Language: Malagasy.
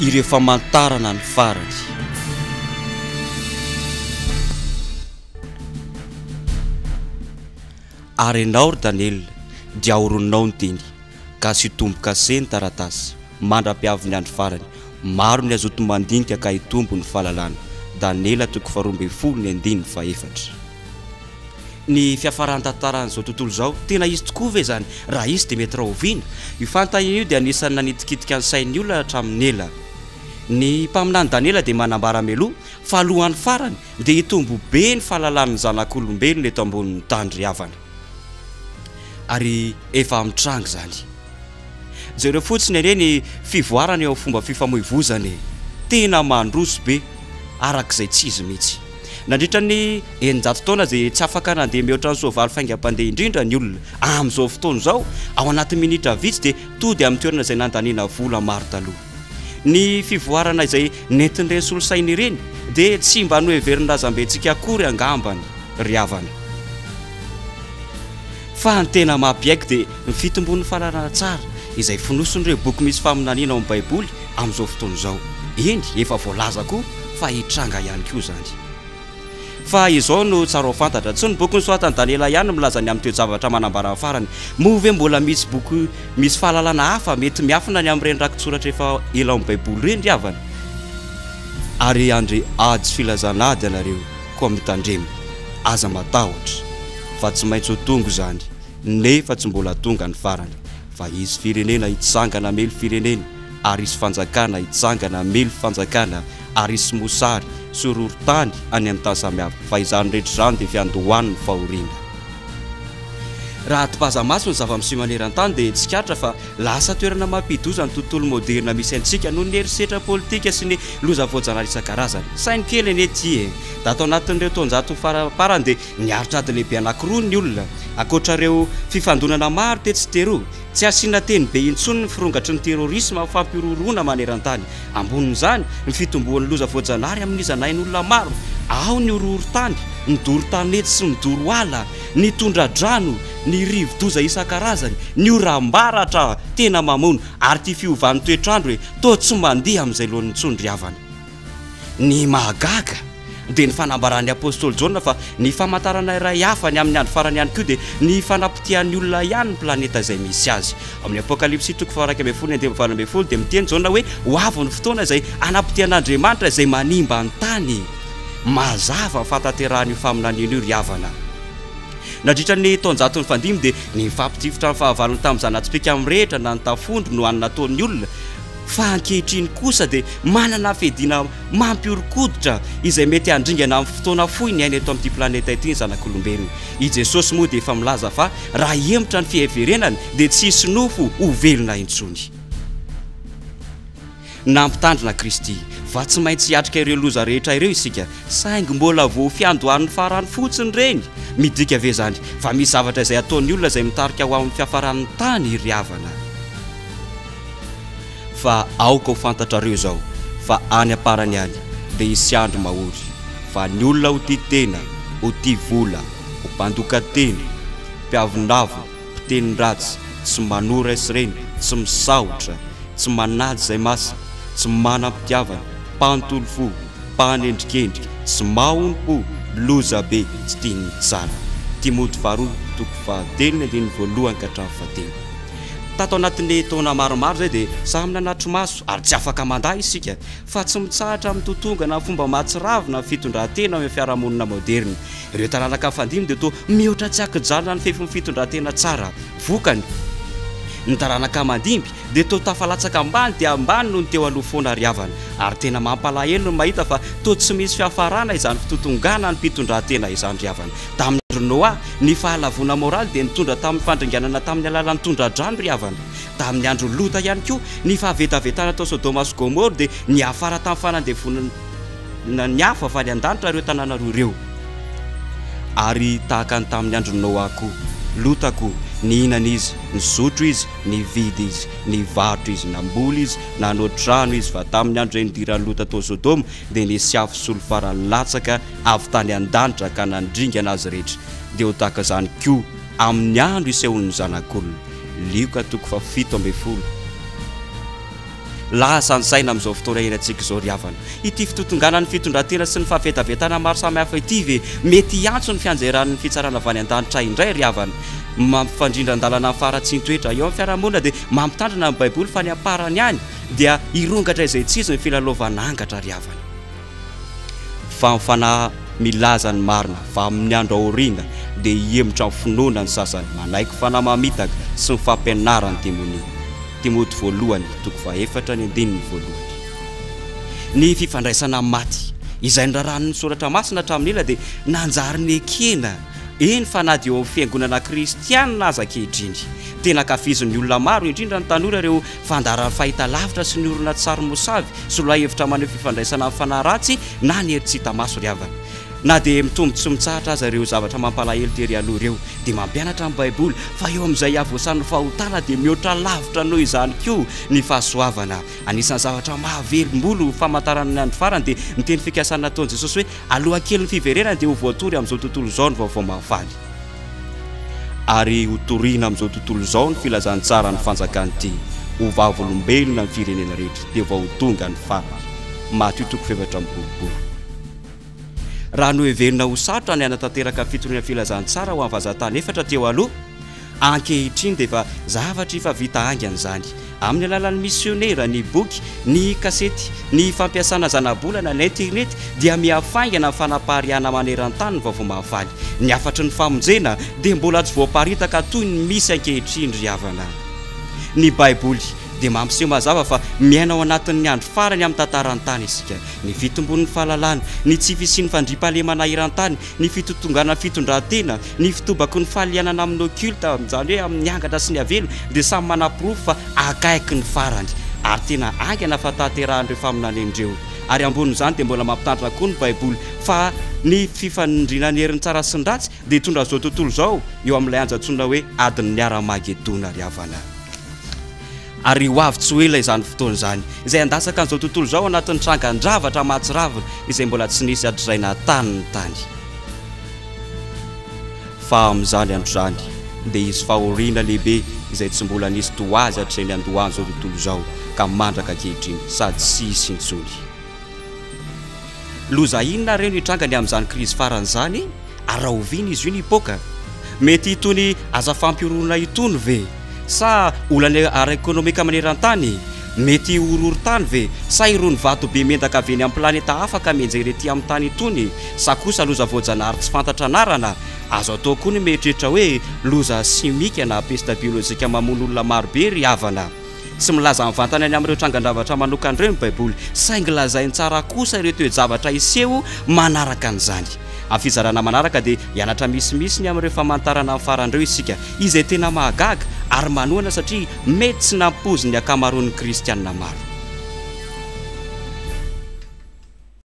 Ireo famantarana ny farany. Ary ianao, ry Daniela, dia ahoroninao ny teny, ka asio tombo-kase ny taratasy, mandra-piavin'ny andro farany. Maro ny hazoto mandinika ka hitombo ny fahalalana. Daniela toko faharoa ambin'ny folo ny andininy fahefatra. Ny fiafaran'ny tantaran'izao tontolo izao, tena hisy tokoa ve izany? Raha hisy dia mety rahoviana? Io fanontaniana io dia anisan'ny nanitikitika ny sain'ny olona hatramin'ny ela. Ny mpaminany Daniela dia manambara mialoha fa alohan'ny farany dia hitombo be ny fahalalan'ny zanak'olombelona eto ambonin'ny tany ry havana. Ary efa mitranga izany. Jereo fotsiny anie ny fivoarana eo amin'ny fomba fifamoivozana e! Tena mandroso be arak'izay tsy izy mihitsy. Nandritra ny 600 taona dia tsy afaka nandeha mihoatra ny soavaly faingam-pandeha indrindra ny olona. Amin'izao fotoana izao, ao anatin'ny minitra vitsy dia tody amin'ny toerana izay nandaniana vola maro taloha. Ny fivoarana izay nentin'ireny solosaina ireny dia tsy mba noheverin'ny razambentsika akory angambany ry havana. Fa ny tena mampiaiky dia ny fitombon'ny fahalalana tsara izay fonosin'ireo boky misy faminaniana ao amin'ny Baiboly amin'izao fotoana izao. Eny, efa voalaza koa fa hitranga ihany koa izany. Fa izao no tsara ho fantatra, tsy ny boky nosoratan'i Daniela ihany no milaza ny amin'ny toe-javatra manambara ny farany. Moa ve mbola misy boky misy fahalalana hafa mety miafina ny amin'ireny rakitsoratra efa ela ao amin'ny Baiboly ireny ry havana? Ary handre ady sy filazana ady ianareo, koa mitandrema, aza matahotra, fa tsy maintsy ho tonga izany, nefa tsy mbola tonga ny farany. Fa hisy firenena hitsangana hamely firenena, ary hisy fanjakana hitsangana hamely fanjakana, ary hisy mosary sy horohorontany any amin'ny tany samihafa, fa izany rehetra izany dia fiandohan'ny fahoriana. Raha topaza-maso ny zava-miseho maneran-tany dia tsikaritra fa lasa toerana mampidi-doza ny tontolo moderina misy antsika noho ny herisetra politika sy ny loza voajanahary isan-karazany. Saino kely anie ity e! Tato anatin'ireo taonjato faramparany dia Niaritra ady lehibe anankiroa ny olona, ankoatra ireo fifandonana maro tetsy sy teroa. Tsy asiana teny be intsony ny firongatry ny terrorisma fampihorohoroana maneran-tany. Ambonin'izany, ny fitomboan'ny loza voajanahary amin'izanain'olona maro. Ao ny horohoron-tany, ny doro tanety sy ny doro ala, ny tondra-drano, ny rivo-doza isan-karazany, ny oram-baratra tena mamono, ary ity fiovan'ny toetr'andro e, toa tsy mandeha amin'izay laoniny intsony ry havana. Ny mahagaga dia ny fanambaran'ny apostoly Jaona fa ny famantarana iray hafa ny amin'ny andro farany ihany koa dia ny fanapotehan'ny olona ihany ny planeta izay misy azy. Ao amin'ny Apokalypsy toko faha-11 ny andininy 18 dia miteny Jaona hoe ho avy ny fotoana izay hanapotehan'Andriamanitra izay manimba ny tany. Mazava ny fahatanterahan'io faminaniana io ry havana. Nandritra ny taonjato nifandimby dia ny nifampitifitra ny fahavalony tamin'ny zana-tsipìka mirehitra na ny tafondro no hany nataon'ny olona. Fa ankehitriny kosa dia manana fiadiana mampihoron-koditra izay mety handringana amin'ny fotoana fohy ny aina eto amin'ity planeta ity ny zanak'olombelona. I Jesosy moa dia efa milaza fa raha hihemotra ny fiheverenany dia tsy hisy nofo ho velona intsony. Nampitandrina Kristy fa tsy maintsy hiatrika ireo loza rehetra ireo isika, saingy mbola vao fiandohan'ny farany fotsiny ireny. Midika ve izany fa misy zavatra izay ataon'ny olona izay mitarika ho amin'ny fiafaran'ny tany ry havana? Fa aoka ho fantatrareo izao, fa any am-parany any dia hisy andro mahory, fa ny olona ho tia tena, ho tia vola, ho mpandoka tena, mpiavonavona, mpiteny ratsy, tsy manoa ray sy reny, tsy misaotra, tsy manaja izay masina, tsy manam-pitiavana, mpanontolo fo, mpanendrikendrika, tsy mahonom-po, lozabe, tsy tia ny tsara. Timoty faharoa, toko fahatelo ny andininy voalohany ka hatramin'ny fahatelo. Tato anatin'ny taona maromaro izay dia samy nanatri-maso ary tsy afaka mandà isika fa tsy mitsahatra mitotongana amin'ny fomba mahatsiravina ny fitondran-tena eo amin'ny fiarahamonina maoderina. Ireo taranaka mifandimby dia toa mihoatra tsy an-kijanona ny fefin'ny fitondran-tena tsara. Vokany, ny taranaka mandimby dia toa tafalatsaka ambany dia ambany noho ny teo aloha foana ry havana. Ary tena mampalahelo ny mahita fa toa tsy misy fiafarana izany fitotonganan'ny mpitondran-tena izany ry havana. Tamin'ny andron'i Noa, ny fahalavoana moraly dia nitondra tamin'ny fandringanana tamin'ny alalan'ny tondra-drano ry havana. Tamin'ny andron'i Lota ihany koa, ny fahavetavetana tao Sodoma sy Gomoro dia niafara tamin'ny fanandevonana ny afo avy any an-danitra ireo tanàna roa ireo. Ary tahaka ny tamin'ny andron'i Noa koa, Lota koa, nihinana izy, nisotro izy, nividy izy, nivarotra izy, namboly izy, nanao trano izy, fa tamin'ny andro izay nidiran'i Lota tao Sodoma, dia nisy afo solifara latsaka avy tany an-danitra ka nandringana azy rehetra, dia ho tahaka izany koa amin'ny andro hisehoan'ny Zanak'olona. Lioka toko faha 17. Lasa ny saina amin'izao fotoana iainantsika izao ry havana. Ity fitotonganan'ny fitondran-tena sy ny fahavetavetana maro samihafa ity ve mety hiantso ny fianjeran'ny fitsarana avy any an-danitra indray ry havana? Mampifandrindran-dalana ny faharatsian-toetra eo amin'ny fiarahamonina dia mampitandrina ny Baiboly fa any am-parany any dia hirongatra izay tsy izy ny filalaovana angatra ry havana. Fa ny Fanahy milaza ny marina fa amin'ny andro aoriana dia hihemotra amin'ny finoana ny sasany, manaiky fanahy mamitaka sy ny fampianaran'ny demonia. Timoty voalohany toko fahefatra ny andininy voalohany. Ny fifandraisana amin'ny maty, izay norarahan'ny Soratra Masina hatramin'ny ela dia nanjary nekena, eny fa na dia eo amin'ny fiangonana kristiana aza ankehitriny. Tena ankafizin'ny olona maro, indrindra ny tanora, ireo fandaharan'ny fahitalavitra sy ny horonantsary mosavy sy lohahevitra maneho fifandraisana amin'ny fanahy ratsy na ny hery tsy hita maso ry havana. Na dia mitombo tsy mitsahatra aza ireo zavatra mampalahelo tery aloha ireo, dia mampianatra ny Baiboly fa eo amin'izay havoasan'ny fahotana dia mihoatra lavitra noho izany koa ny fahasoavana. Anisan'ny zavatra mahavelom-bolo ho famantarana ny andro farany dia ny teny fikasana nataon'i Jesosy hoe aloha kelin'ny fiverenany dia ho voatory amin'izao tontolo izao ny vaovao mahafaly. Ary hotorina amin'izao tontolo izao ny filazantsaran'ny fanjakan'ity ho vavolombelona ny firenena rehetra, dia vao ho tonga ny farany. Matio toko fahefatra amby roapolo. Raha noheverina ho sarotra ny hanatanteraka ny fitoriana filazantsara ho an'ny vazan-tany efatra teo aloha, ankehitriny dia efa zavatra efa vita haingana izany. Amin'ny alalan'ny misionera, ny boky, ny kasety, ny fampiasana zanabolana, ny internet, dia mihafaingana ny fanapariahana maneran-tany ny Vaovao Mahafaly. Ny hafatry ny famonjena dia mbola tsy voaparitaka toy ny misy ankehitriny ry havana. Ny Baiboly dia mampiseho mazava fa miaina ao anatin'ny andro farany amin'ny tantaran'ny tany isika. Ny fitombon'ny fahalalana, ny tsy fisian'ny fandriampahalemana eran-tany, ny fitotonganan'ny fitondran-tena, ny fitobaky ny fahalianana amin'ny occulte, izany hoe amin'ny angatra sy ny avelo, dia samy manaporofo fa akaiky ny farany, ary tena haingana fahatanterahan'ireo faminaniana ireo. Ary ambonin'izany dia mbola mampitandrina koa ny Baiboly fa ny fifanindriana ny herin'ny tsara sy ny ratsy dia hitondra an'izao tontolo izao eo amin'ilay andro antsoina hoe adin'ny Haramagedona ry havana. Ary ho avy tsy ho ela izany fotoana izany, izay handatsaka an'izao tontolo izao anatin'ny trangan-javatra mahatsiravina izay mbola tsy nisy hatrizay nahatany ny tany. Fa amin'izany andro izany, dia hisy fahoriana lehibe izay tsy mbola nisy toa azy hatrizay niandohan'izao tontolo izao ka mandraka ankehitriny, sady tsy hisy intsony. Loza inona re no hitranga ny amin'izany krizy farany izany? Ary rahoviana izy io no hipoaka? Mety itony asa fampihorohoroana itony ve? Sa olana ara-ekonomika maneran-tany? Mety horohorontany ve? Sa irony vato be miendaka avy eny amin'ny planeta hafa ka mianjera ety amin'ny tany itony? Sa kosa loza voajanahary tsy fantatra anarana? Azo atao koa ny mieritreritra hoe loza simika na pesta biolojika mamono olona maro be ry havana. Tsy milaza mivantana ny amin'ireo trangan-javatra manokana ireo ny Baiboly, saingy lazainy tsara kosa ireo toe-javatra hiseho manaraka an'izany. Amin'ny fizarana manaraka dia hianatra misimisy ny amin'ireo famantarana ny farany ireo isika, izay tena mahagaga ary manohana satria mety tsy nampoizin'ny ankamaroan'ny Kristianina maro.